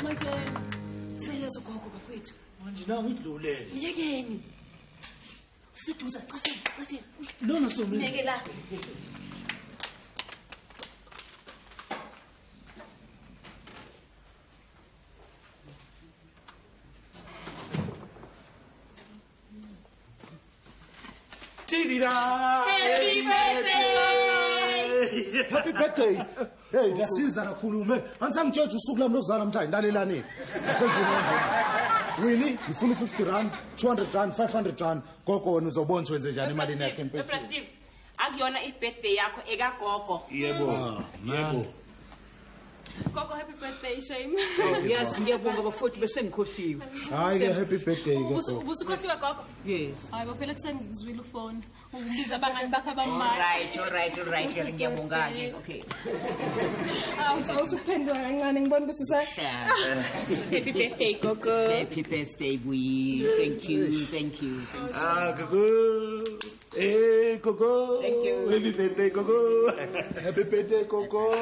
Manje useyezo gogo bafethu. Manje nangu idlulele. Myekeni. Siseduze sicasheni, casheni. Lona somi. Myeke la. Happy birthday! Happy birthday. Hey, nasiza kakhulu me. Angisangitshela usuku lami lokuzalwa namhlanje lalelani. Asengine. Winnie, ngifuna u50 rand, 200 rand, 500 rand. Gogo wena uzobona wenze njani imali yakhe empeleni. Steve, akuyona i-birthday yakho ekagogo. Yebo. Yebo. Gogo, happy birthday, shame. Yes, ngiyabonga bafowethu bese ngikhohliwe. Hayi ke happy birthday ke gogo. Ubusukhohliwe gogo? Yes. Hayi bo phela kuseni ngizwile ufoni. Ukubiza abangani bakho abamali. All right, ngiyabonga ke. Okay. Awu, usuphendula kancane ngibona ukuthi usa. Happy birthday, gogo. Happy birthday, Buyi. Thank you, thank you. Ah, gogo. Hey, gogo. Thank you. Happy birthday, gogo. Happy birthday gogo.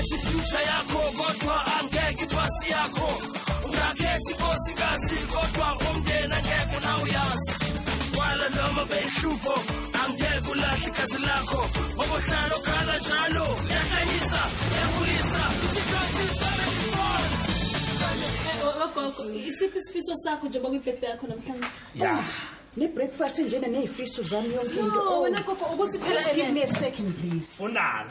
Future yakho kodwa angeke ipasi yakho ungakhethi nkosikazi kodwa umndeni angeke nawuyazi wala noma beyihlupho angeke ulahle igazi lakho ngoba uhlala ukhala njalo uyahlanyisa uyakhulisa isikhathi seven. Gogo, isiphi isifiso sakho njengoba kwi-birthday yakho namhlanje? Yeah. Ne breakfast njena nezifiso zami yonke into. No, wena gogo ukuthi phela Just give me a second please. Funani.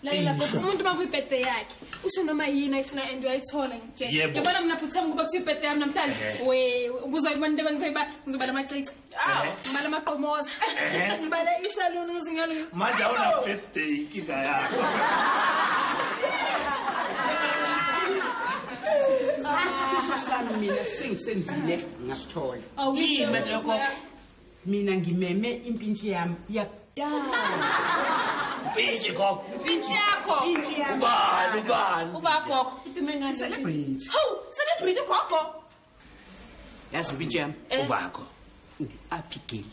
Lalela gogo, umuntu uma kuyi-birthday yakhe usho noma yini ayifuna and uyayithola nje. Yabona mina futhi kuba kuthiwa i-birthday yami namhlanje. We, ubuzoyibona into engizoyiba, ngizobala amacici. Awu, ngibala amaqomoza. Ngibala isaluni ngizingalungisa. Manje awuna birthday inkinga yakho. Isifiso sami mina sengisenzile ngasithola. Yini manje gogo? Mina ngimeme impintshi yami yakudala. Mpintshi gogo. Impintshi yakho. Impintshi yami. Ubani? Uba gogo. Udume ngani? Celebrate. Hawu, celebrate gogo. Yazi impintshi yami. Ubakho. Abigail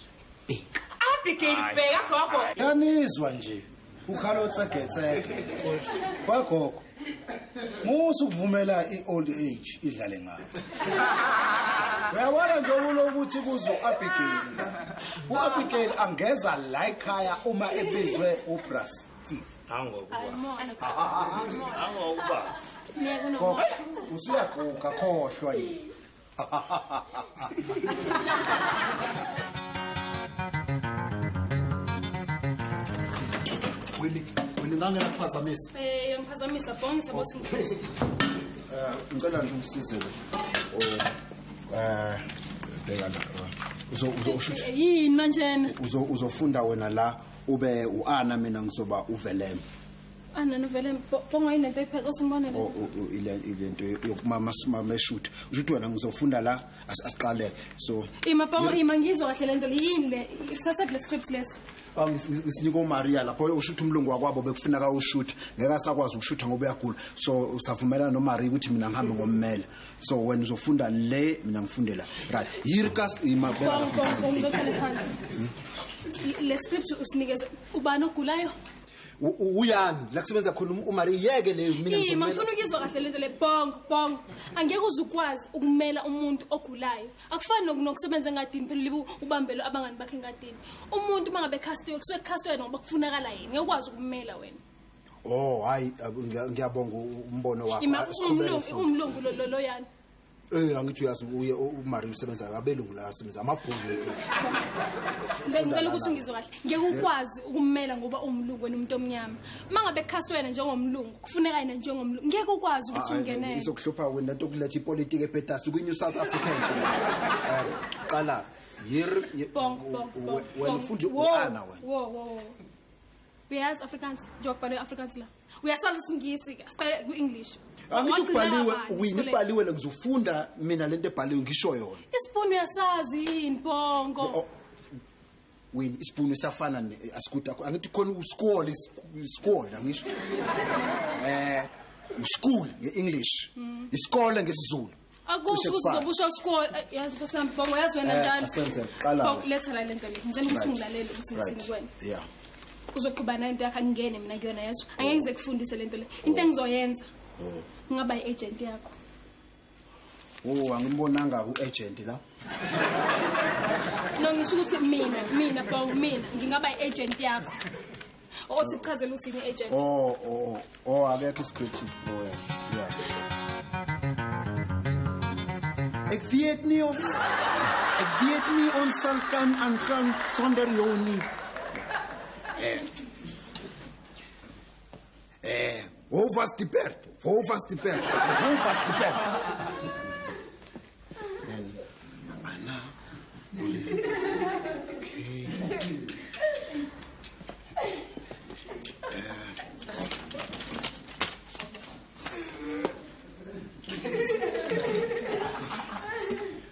Bheka. Abigail Bheka gogo. Yanizwa nje. Ukhala otsegetseke. Kwagogo. Musu ukuvumela i-old age idlale ngayo. Uyabona nje ulokuthi kuzo Abigail. U-Abigail angeza la ekhaya uma ebizwe uBra Steve. Angokuba. Gogo, usuyaguga khohlwa nje. Winnie, ngangena kuphazamisa. Ngiphazamisa bonke sabothi ngiphuze. Ngicela nje ungisize lo. Bheka la. Uzo Yini manje? Uzofunda wena la ube uAna mina ngizoba uVelem. Ana noVelem bonga yini lento iphethe osingibone le. Ilento yokumama mama shoot. Usho ukuthi wena ngizofunda la asiqale. So Ima bonga ima ngizwa kahle lento yini le? Isatha le script lesi. Ngisinike uMaria lapho ushutha umlungu wakwabo bekufuna ka ushutha ngeke asakwazi ukushutha ngoba uyagula, so usavumelana noMaria ukuthi mina ngihambe ngommela, so wena uzofunda le mina ngifunde la. Right, yirkas imabeka le script usinikeze ubani ogulayo? Uyani la kusebenza khona uMaria yeke le mina ngizomela. Ngifuna ukuzwa kahle lento le bong angeke uzukwazi ukumela umuntu ogulayo. Akufani nokusebenza engadini phela libu ubambelo abangani bakhe engadini. Umuntu mangabe castiwe kusuke castiwe ngoba kufunakala yena, ngeke ukwazi ukumela wena. Oh hayi, ngiyabonga umbono wakho. Umlungu lo yani. Angithi uyazi uye uMaria usebenza abelungu la asebenza amabhungu ethu. Ngicela ukuthi ungizwe kahle. Ngeke ukwazi ukumela ngoba umlungu wena umuntu omnyama. Mangabe kukhaswe wena njengomlungu, kufuneka yena njengomlungu. Ngeke ukwazi ukuthi ungenele. Izokuhlupha wena into okuletha ipolitiki ePetasi kwi New South Africa. Qala wena ufunda uAna wena. Wo. Uyazi Afrikaans, njengoba kubhalwe Afrikaans la. Uyasazi isiNgisi, siqale ku-English. Angithi kubhaliwe, wini kubhaliwe le ngizofunda mina lento ebhaliwe ngisho yona. Isipuni uyasazi yini Bongo? Wini isibhunu siyafana asikude angithi khona uskole isikole angisho. School ngeEnglish. Isikole ngesiZulu. Akusho ukuthi uzobusha isikole yazi Nkosi Bongo yazi wena njani. Asenze qala. Letha la lento le. Ngicela ukuthi ungilalele ukuthi ngithini kuwena. Yeah. Uzoqhuba nento yakho angingene mina kuyona yezwa. Angeke ngize kufundise lento le. Into engizoyenza. Ngingaba iagent yakho. Oh, angimbonanga uagent la. No ngisho ukuthi mina Bongo mina ngingaba iagent yakho. Othi chazela uthini agent. Oh akekho script. Oh yeah. Ek weet nie of ek weet nie ons sal kan aangaan sonder jou nie. Hoe was die perd? Hoe was die perd? Hoe was die perd? En Anna. Okay.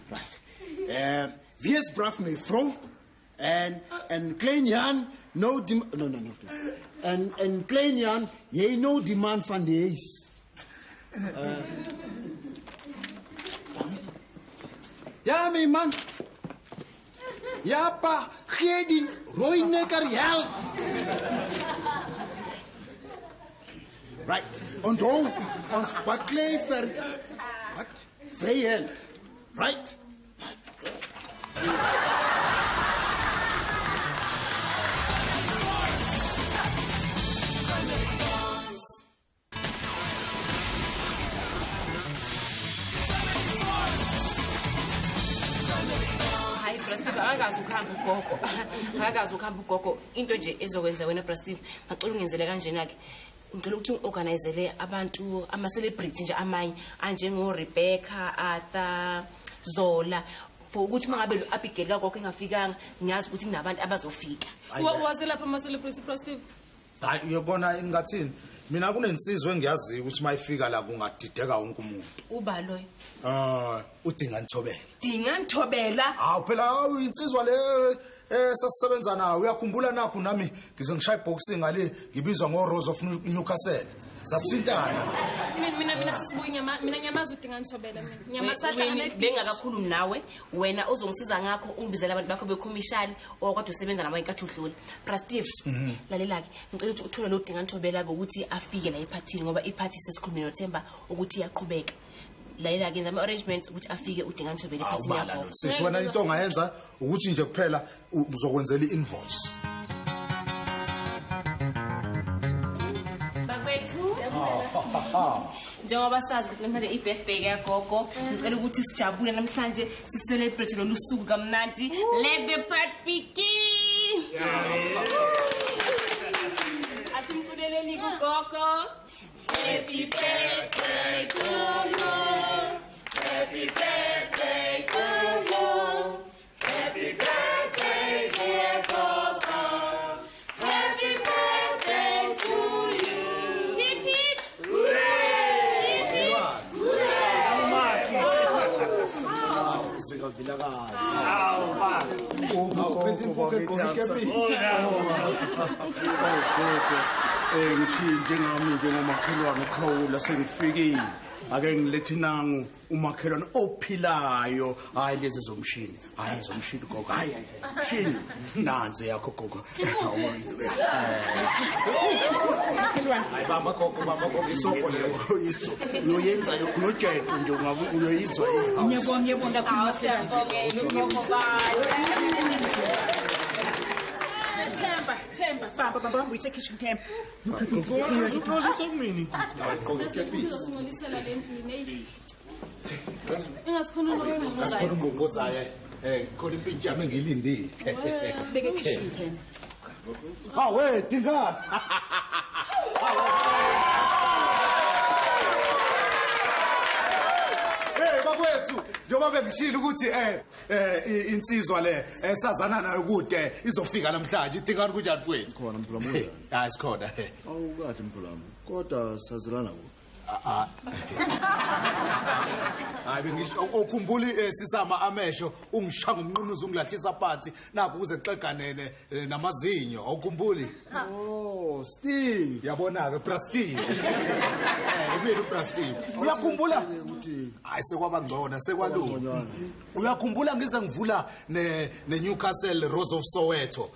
Right. Wees braaf my vrou en klein Jan nou die no. En klein Jan, jy nou die man van die huis. Ja my man. Ja pa, gee die rooi nekker help. Right. Onthou, ons baklei vir wat? Vryheid. Right. Hayi Brastiv, akakazi ukuhamba ugogo. Akakazi ukuhamba ugogo. Into nje ezokwenza wena Brastiv, ngicela ungenzele kanjena ke. Ngicela ukuthi ungiorganizele abantu ama celebrity nje amanye anjengo Rebecca, Arthur, Zola. For ukuthi mangabe lo Abigail kagogo engafikanga, ngiyazi ukuthi kunabantu abazofika. Waze lapha ama celebrity Brastiv. Hayi uyabona ingathini? Mina kunensizwe engiyaziyo ukuthi mayifika la kungadideka wonke umuntu. Uba loyo? Udinga Nthobela. Dinga Nthobela? Hawu phela insizwa le sasisebenza nayo uyakhumbula nakho nami ngize ngishaya boxing ngale ngibizwa ngo Rose of Newcastle. Sasithintana. Mina sisibuya nyama mina ngiyamazi udinga Nthobela mina. Ngiyamasahlangana bengakakhulumi nawe wena ozongisiza ngakho ungibizela abantu bakho bekhomishali okade usebenza nabo inkathi udlula. Brastiv, lalela ke ngicela ukuthi uthole lo Dinga Nthobela ukuthi afike la ephathini ngoba iphathi sesikhulumile noThemba ukuthi iyaqhubeka. Lalela ke ngizama arrangements ukuthi afike uDinga Nthobela ephathini yakho. Sisi wena into ongayenza ukuthi nje kuphela uzokwenzela i-invoice. Njengoba sazi ukuthi namhlanje i-birthday kagogo, ngicela ukuthi sijabule namhlanje si-celebrate lolu suku kamnandi. Let the party begin. Asimculeleni kugogo. Happy birthday to you. Happy birthday to you. Happy birthday dear Gogo. Happy birthday to you. Hip hip. Hooray! Hip hip. Zikavilakazi. Awu ba. Ngithi njengami njengomakhelwane ukhawula sengifikile. Ake ngilethe nangu umakhelwane ophilayo. Hayi lezi zomshini. Hayi zomshini gogo. Hayi mshini. Nansi yakho gogo. Hayi bamba gogo bamba gogo isopho leyo. Uyoyenza nojeqo nje ungabe uyoyizwa ehouse. Ngiyabonga ngiyabonga kakhulu. Themba, Themba, bamba bamba bamba uyithe kitchen Themba. Uzongcolisela le ndlini eyi. Engathi khona Asikhona ungqongqozayo. Khona impintshi yami engilindile. Beke kitchen Themba. Hawe, Dingane. Hey bakwethu, njengoba bengishilo ukuthi insizwa le esazana nayo kude izofika namhlanje. Idingane kunjani mfowethu? Khona mphulamu. Hayi sikhona. Awukahle mphulamu. Kodwa sazilana kuphi? Hayi bengisho ukhumbuli sisama amehlo ungishanga umnqunuzo ungilahlisa phansi nakho kuze kuxeganene namazinyo awukhumbuli. Oh Steve, yabona ke bra Steve. Ubuyele ubra Steve. Uyakhumbula ukuthi hayi sekwaba ngcono sekwalunga. Uyakhumbula ngize ngivula ne Newcastle Rose of Soweto.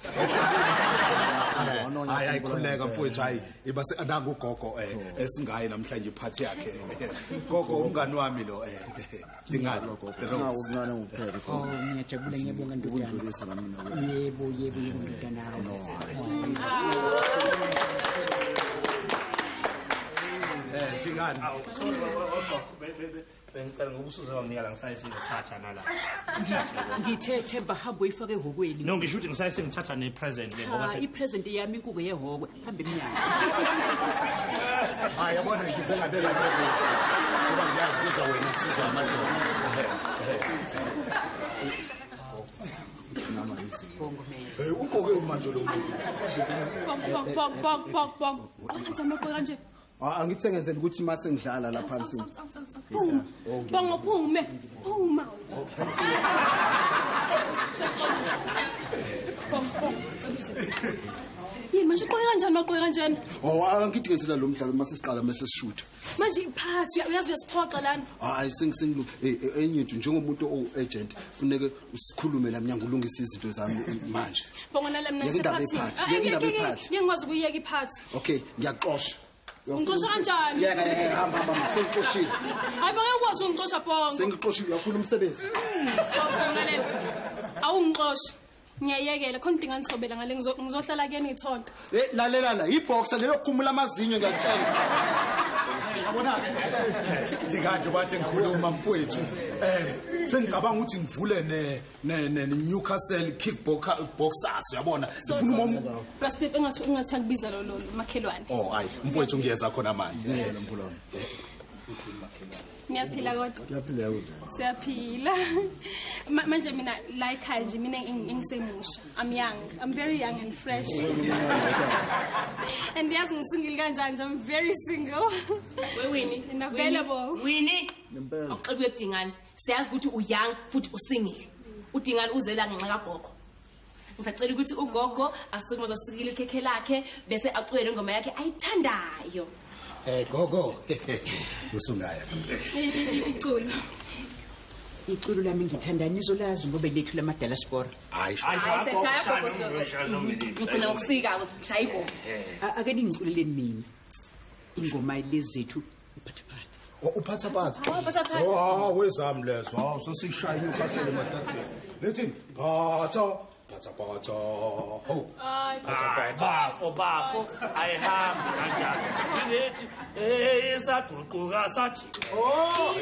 Hayi ayikhuleka mfowethu hayi iba nangu ugogo esingayi namhlanje iphathi yakhe. Gogo umngani wami lo Dingane nawo okuncane nguphela. Oh ngiyajabula ngiyabonga ndodana. Yebo yebo yebo ndodana. Dingane. Sorry gogo bengicela ngoba usuze wanginika la ngisaye singithatha nala. Ngithe Themba hamba uyifake ehhokweni. No ngisho ukuthi ngisaye singithatha ne present le ngoba i present yami inkuku yehhokwe hamba eminyaka. Hayi yabona ngize ngabeka ngoba ngiyazi kuza wena insizwa yamadoda. Hey ugqoke manje lo muntu. Bong bong bong bong bong. Kanje. Angithi sengenzela ukuthi mase ngidlala la phansi. Phuma. Bongo phume. Phuma. Yini manje uqoke kanjani uqoke kanjani? Oh angithi ngenzela lo mdlalo mase siqala mase sishutha. Manje iphathi uyazi uyasiphoxa lana. Hayi sengisengilu enye into njengomuntu o-agent funeke usikhulume la mnyango ulungise izinto zami manje. Bongo lala mina ngisephathini. Ngeke ngikwazi ukuyeka iphathi. Okay ngiyaxosha. Ungixosha kanjani? Yeka yeka hamba hamba sengixoshile. Hayi bonke ukwazi ungixosha Bongo. Sengixoshile uyakhula umsebenzi. Bongo lalela. Awungixoshi. Ngiyayekela khona idinga ngithobela ngale ngizohlala kuyena ithonto. Eh lalela la iboxer lelo kukhumula amazinyo ngiyakutshela. Yabona Dingane bathi ngikhuluma mfowethu. Sengicabanga ukuthi ngivule ne Newcastle kickboxers uyabona. Ngifuna uma Bra Steve engathi ungathi akubiza lo makhelwane. Oh hayi mfowethu ngiyeza khona manje. Yebo mkhulu. Ngiyaphila kodwa. Ngiyaphila kodwa. Siyaphila. Manje mina la ekhaya nje mina ngisemusha. I'm young. I'm very young and fresh. And yazi ngisingle kanjani nje I'm very single. We Winnie and available. Winnie. Ngempela. Awuxebuye kudingane. Siyazi ukuthi uyoung futhi usingle. Udingane uzela ngenxa kagogo. Ngisacela ukuthi ugogo asukume azosikile ikhekhe lakhe bese acule ingoma yakhe ayithandayo. Gogo usungaya. Iculo. Iculo lami ngithanda nizolazi ngoba lethu lamadala sport. Hayi ngicela ukusika ukuthi ngishaya ingoma. Ake ningiculeleni mina. Ingoma lezethu uphathaphatha. Uphathaphatha. Uphathaphatha. Oh wezami lezo. Hawu sesishaya iNewcastle emadadeni. Lethi phatha phatha phatha. Ho. Bafo bafo ayihambi kanjani. Ngithi isaguquka sathi. Oh.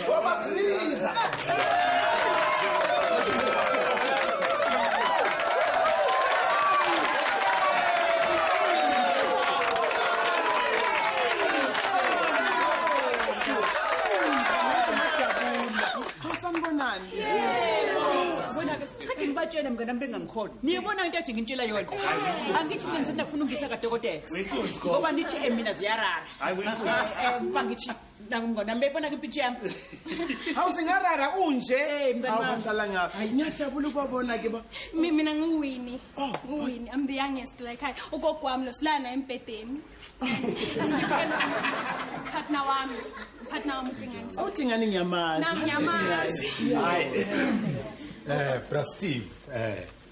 Wabagriza. Sanibonani. Yebo. Kade ngibatshela mngani wami bengangikholwa. Niyibona into ethi ngintshela yona. Angithi mina ngisafuna ungisa kadokotela. Ngoba nithi mina ziyarara. Bangithi nangumngani wami bebona impintshi yami. Hawu singarara unje. Mngani wami. Awuhlala ngapha. Hayi ngiyajabula ukubona ke ba. Mina ngiwini. Ngiwini. I'm the youngest like hi. Ugogo wami lo silana embhedeni. Partner wami. Partner wami uDingane. Udingane ngiyamazi. Nami ngiyamazi. Hayi. Bra Steve,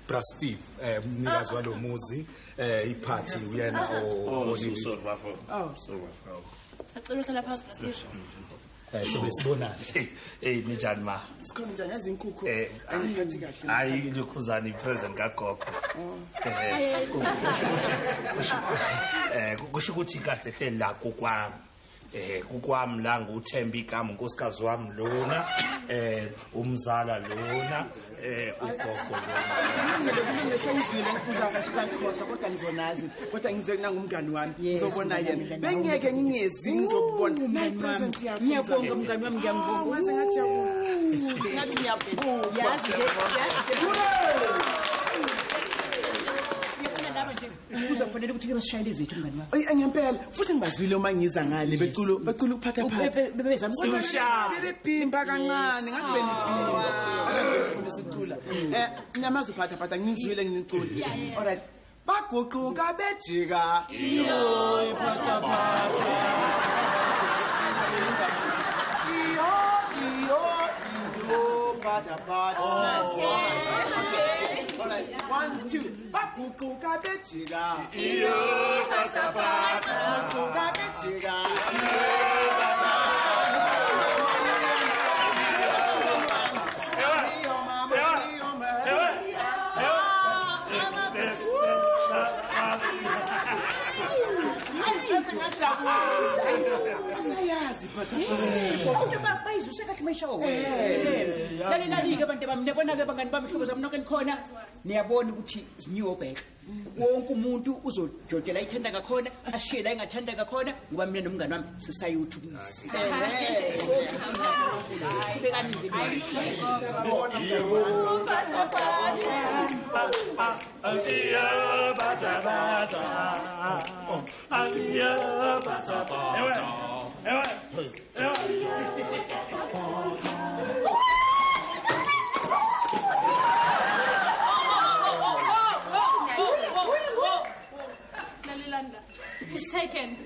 Bra Steve, umnikazi walomuzi, iphathi uyena Oh sorry bafo. Sorry bafo. Sacela uhlala phansi Bra Steve. Sobe sibonane. Hey ninjani ma? Sikhona njani yazi inkukhu? Ayingiphathi kahle. Hayi lokhuzana ipresent kagogo. Kusho ukuthi kahle hle la kokwami. Kukwami la nguThemba igama unkosikazi wami lona, umzala lona, ugogo lona. Sengizwile ngizakhohlwa kodwa ngizonazi kodwa ngize nangumngani wami ngizobona yena. Bengeke ngingezi ngizokubona. Nayi present yakho. Ngiyabonga mngani wami, ngiyabonga. Ngaze ngajabula. Ngathi ngiyabonga. Yazi nje. Kuzofanele ukuthi basishayele izethu mngani wami. Ayi ngempela futhi ngibazwile uma ngiza ngale becula ukuphatha phatha. Bebezama bebebhimba kancane ngathi benibhimba. Ngifundisa ukucula. Namazi uphatha phatha ngizwile nginicula. All right. Baguquka bejika. Iyo phatha phatha. Iyo iyo iyo phatha phatha. Okay. All right. 1 2. Baguquka bejika. Iyo phatha phatha. Baguquka bejika. Iyo phatha Asayazi phatha. Kodwa bayizuse kahle mayishawo. Lalelani-ke abantu bami, niyabona-ke bangani bami, hlobo zami nonke nikhona. Niyabona ukuthi zinyiwe obheka. Wonke umuntu uzojojela ithanda ngakhona, ashiye la engathanda ngakhona, ngoba mina nomngani wami sisayothukuza. Qhubekani-ke. Lalelanda. It's taken.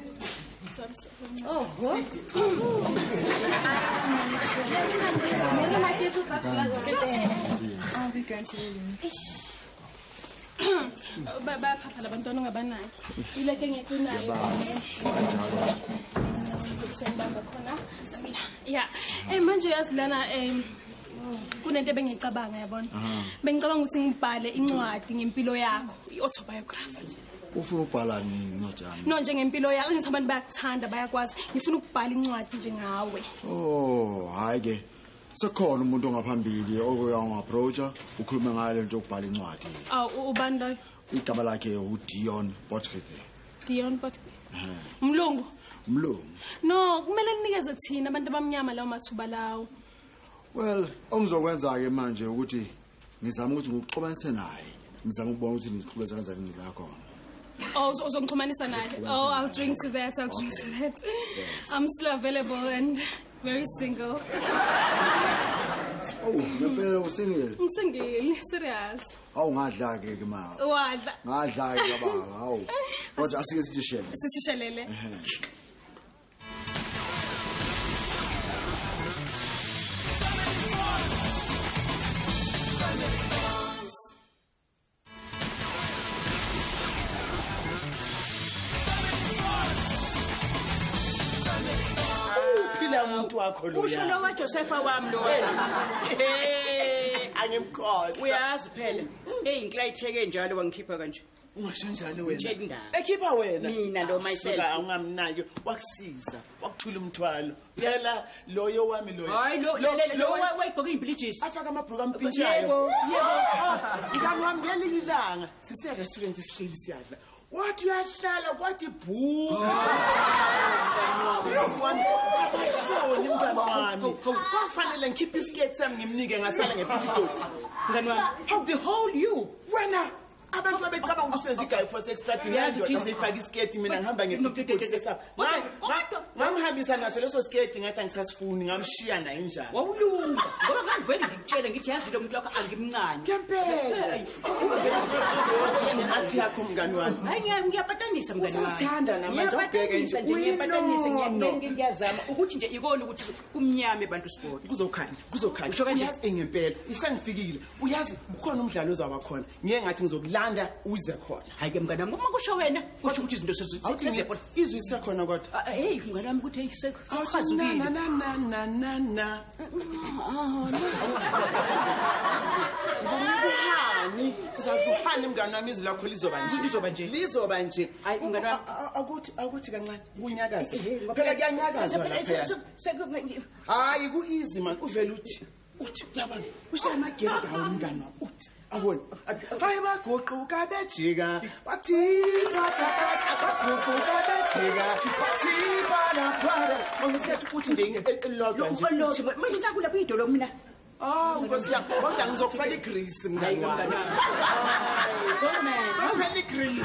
Oh, what? I'll be going to the room. Bayaphapha labantwana ongabanaki. Ileke ngiyaqinayo. Sengibamba khona. Yeah. Manje yazi lana kunento ebengicabanga yabona. Bengicabanga ukuthi ngibhale incwadi ngempilo yakho, i-autobiography. Ufuna ukubhala nini incwadi yami? No, nje ngempilo yakho, ngithi abantu bayakuthanda, bayakwazi. Ngifuna ukubhala incwadi nje ngawe. Oh, hayi ke. Sekhona umuntu ongaphambili okoyangu-approacha ukhulume ngayo lento yokubhala incwadi. Awu, ubani loyo? Igama lakhe uDion Potgieter. Dion Potgieter. Umlungu. Umlungu. No, kumele ninikeze thina abantu abamnyama lawo mathuba lawo. Well, ongizokwenza ke manje ukuthi ngizama ukuthi ngikuxobanise naye. Ngizama ukubona ukuthi nixhubeza kanjani ngila khona. Oh, uzongixhumanisa naye. Oh, I'll drink to that. I'll drink to that. Yes. I'm still available and very single. Oh, ngempela usingle? Ngisingle, serious. Awu ngadla ke ke ma. Wadla. Ngadla ke baba, hawu. Kodwa asike sithi shelele. Sithi shelele. Umuntu wakho lo. Usho lo waJosepha wami lo. Angimkhohlwa. Uyazi phela. Eyinhlayitheke njalo wangikhipha kanje. Ungasho njalo wena. Ngitshela indaba. Ekhipha wena. Mina lo myself. Awungamnaki wakusiza, wakuthula umthwalo. Phela loyo wami loyo. Hayi lo lo wayigqoka ibridges. Afaka amabhruku ampintshayo. Yebo, yebo. Mngani wami ngelinye ilanga sisiya restaurant sihleli siyadla. Wathi uyahlala kwathi bhuka. Abashoni mngani wami. Kwafanele ngikhiphe isiketi sami ngimnike ngasala ngepetticoat. Mngani wami, how behold you. Wena abantu babecabanga ukusenza igayi for extracting yandoda seyifaka isiketi mina ngihamba ngepetticoat sesapha. Ngamhambisa naso leso siketi ngathi angisasifuni ngamshiya naye njalo. Wawulunga. Ngoba ngangivele ngikutshele ngithi yazi lo muntu wakho angimncane. Ngempela. Athi yakho mngani wami. Hayi ngiyapatanisa mngani wami. Usazithanda namanje ubheke nje. Ngiyapatanisa ngiyazama ukuthi nje ikona ukuthi kumnyama abantu sport. Kuzokhanya, kuzokhanya. Uyazi ngempela isengifikile. Uyazi ukhona umdlalo ozawa khona. Ngiye ngathi ngizokulanda Isanda uze khona. Hayi ke mngani wami, uma kusho wena kusho ukuthi izinto sezikhona. Izwi lisekhona kodwa. Hey mngani wami, ukuthi sekuchazukile. Na na na na na na. Uzokuhani, uzokuhani mngani wami, izwi lakho lizoba nje. Lizoba nje. Lizoba nje. Hayi mngani wami, akuthi kancane kunyakaze. Phela kuyanyakazwa lapha. Hayi ku easy man, uvela uthi uyabona ushaya ama get down mngani wami, uthi abona hayi baguquka bejika bathi phatha baguquka bejika bathi bana bana ngisethu futhi nje elilodwa nje elilodwa manje nakulapha idolo mina. Ah nkosi yami, kodwa ngizokufaka igrease mngani wami. Hayi igrease.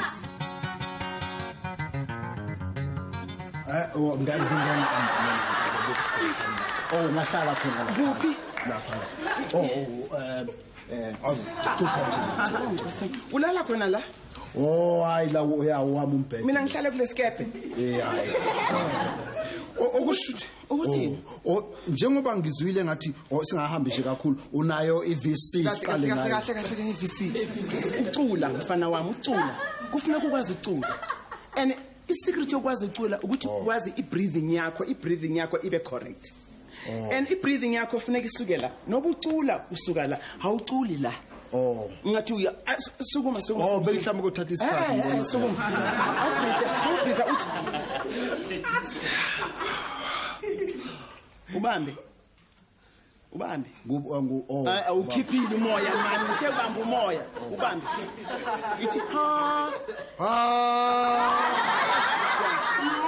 Oh ngani oh ngahlala khona la. Kuphi? Lapha. Oh oh ulala khona la? Oh hayi la uyawami umbhede. Mina ngihlala kulesikebhe. Eh hayi. Okushuthi ukuthi njengoba ngizwile ngathi singahambi nje kakhulu, unayo iVC siqale ngayo. Kahle kahle kahle iVC. Ucula mfana wami, ucula. Kufuneka ukwazi ucula. And isecret yokwazi ucula ukuthi ukwazi ibreathing yakho, ibreathing yakho ibe correct. And ibreathing yakho kufuneka isuke la. Noba ucula usuka la, awuculi la. Oh. Ngathi uya sukuma sukuma. Oh bengihlambe ukuthatha isikhathi. Sukuma. Awubreathe uthi. Ubambe. Ubambe. Oh. Awukhiphile umoya mani, ngithe ubamba umoya. Ubambe. Ithi ha. Ha.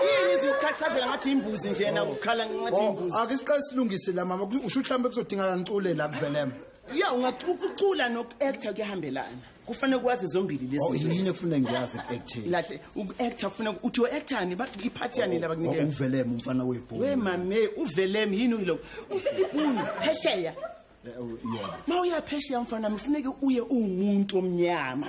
Yini izokuqhaqhazela ngathi imbuzi nje na ukukhala ngathi imbuzi. Ake siqale silungise la mama, usho mhlambe kuzodingeka ngicule la kuvelema. Ya ungacucula nokuactor kuyahambelana. Kufanele ukwazi zombili lezi. Oh yini ekufanele ngiyazi acting? Lahle ukuactor kufanele uthi uactor ni iphathi yani laba kunikeza. Uveleme umfana webhunu. We mame uveleme yini lokho? Ibhunu phesheya. Yebo. Mawuya phesheya mfana mfuneke uye umuntu omnyama.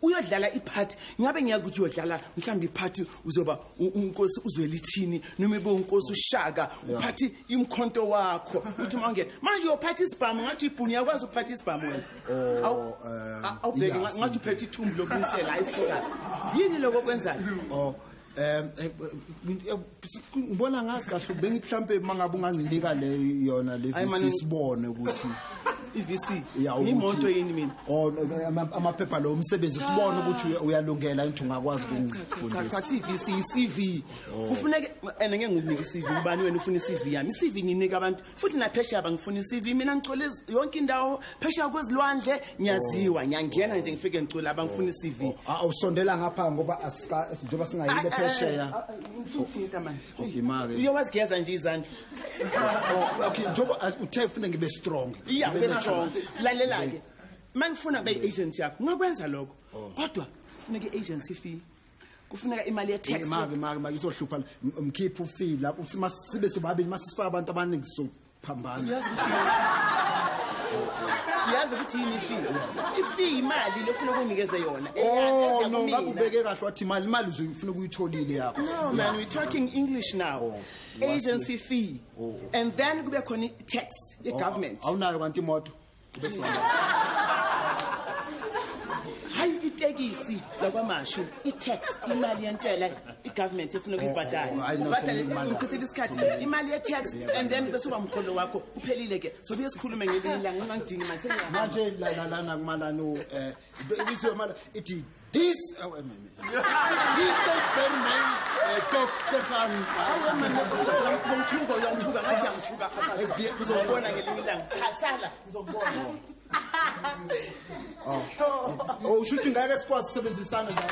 Uyodlala iphathi, ngabe ngiyazi ukuthi uyodlala mhlawumbe iphathi uzoba unkosi uzwelithini noma ibe unkosi ushaka uphathi imkhonto wakho uthi mawungena manje uyophatha isibhamu ngathi ibhunu yakwazi ukuphatha isibhamu wena. Awubheke ngathi uphethe ithumbu lokunisela ayisuka yini lokho kwenzayo? Oh ngibona ngazi kahle bengithi mhlambe mangabe unganginika le yona le VC sibone ukuthi iVC imoto yini mina? Oh amaphepha lo umsebenzi sibone ukuthi uyalungela ukuthi ungakwazi ukungifundisa. Cha iVC iCV. Kufuneka ene ngeke ngikunike iCV ubani wena ufuna iCV yami. iCV nginika abantu futhi naphesheya bangifuna iCV mina ngicole yonke indawo phesheya kwezilwandle ngiyaziwa ngiyangena nje ngifike ngicula abangifuna iCV. Awusondela ngapha ngoba njengoba singayile phesheya. Ngithinta manje. Okay make. Uyowazigeza nje izandla. Okay njengoba uthe ufuna ngibe strong. Yeah, ube strong. Lalela ke. Mangifuna kube agent yakho ungakwenza lokho. Kodwa kufuneka iagency fee. Kufuneka imali ye tax. Make izohlupha mkhipha ufee lapho uthi masibe sobabili masifaka abantu abaningi sophambana. Yazi ukuthi yini ifee? Ifee imali lofuna ukunikeze yona. Oh no, ngakubeke kahle wathi imali uzofuna ukuyitholile yakho. No man, we're talking English now. Agency fee. And then kube khona tax ye government. Awunayo kanti imoto. Hayi itekisi lakwamashu, i-tax, imali yentela i-government efuna ukuyibhadala. Ubhadale ngithathile isikhathi, imali ye-tax and then bese uba umholo wakho uphelile ke. So buye sikhulume ngelinye ilanga ungangidingi manje sengiyahamba. Manje lana kumalano ibizwe mala ithi this this takes very man Stefan. Ngomthuko uyangithuka ngathi uyangithuka. Uzobona ngelinye ilanga. Sala ngizokubona. Oh ushuthi ngeke sikwazi ukusebenzisana naye.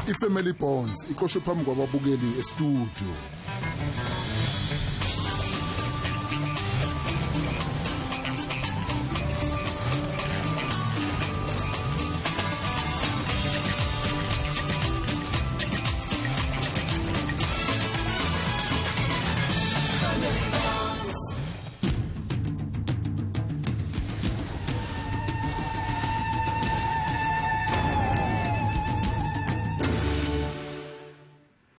iFamily Bonds iqoshwe phambi kwababukeli e-studio. Family.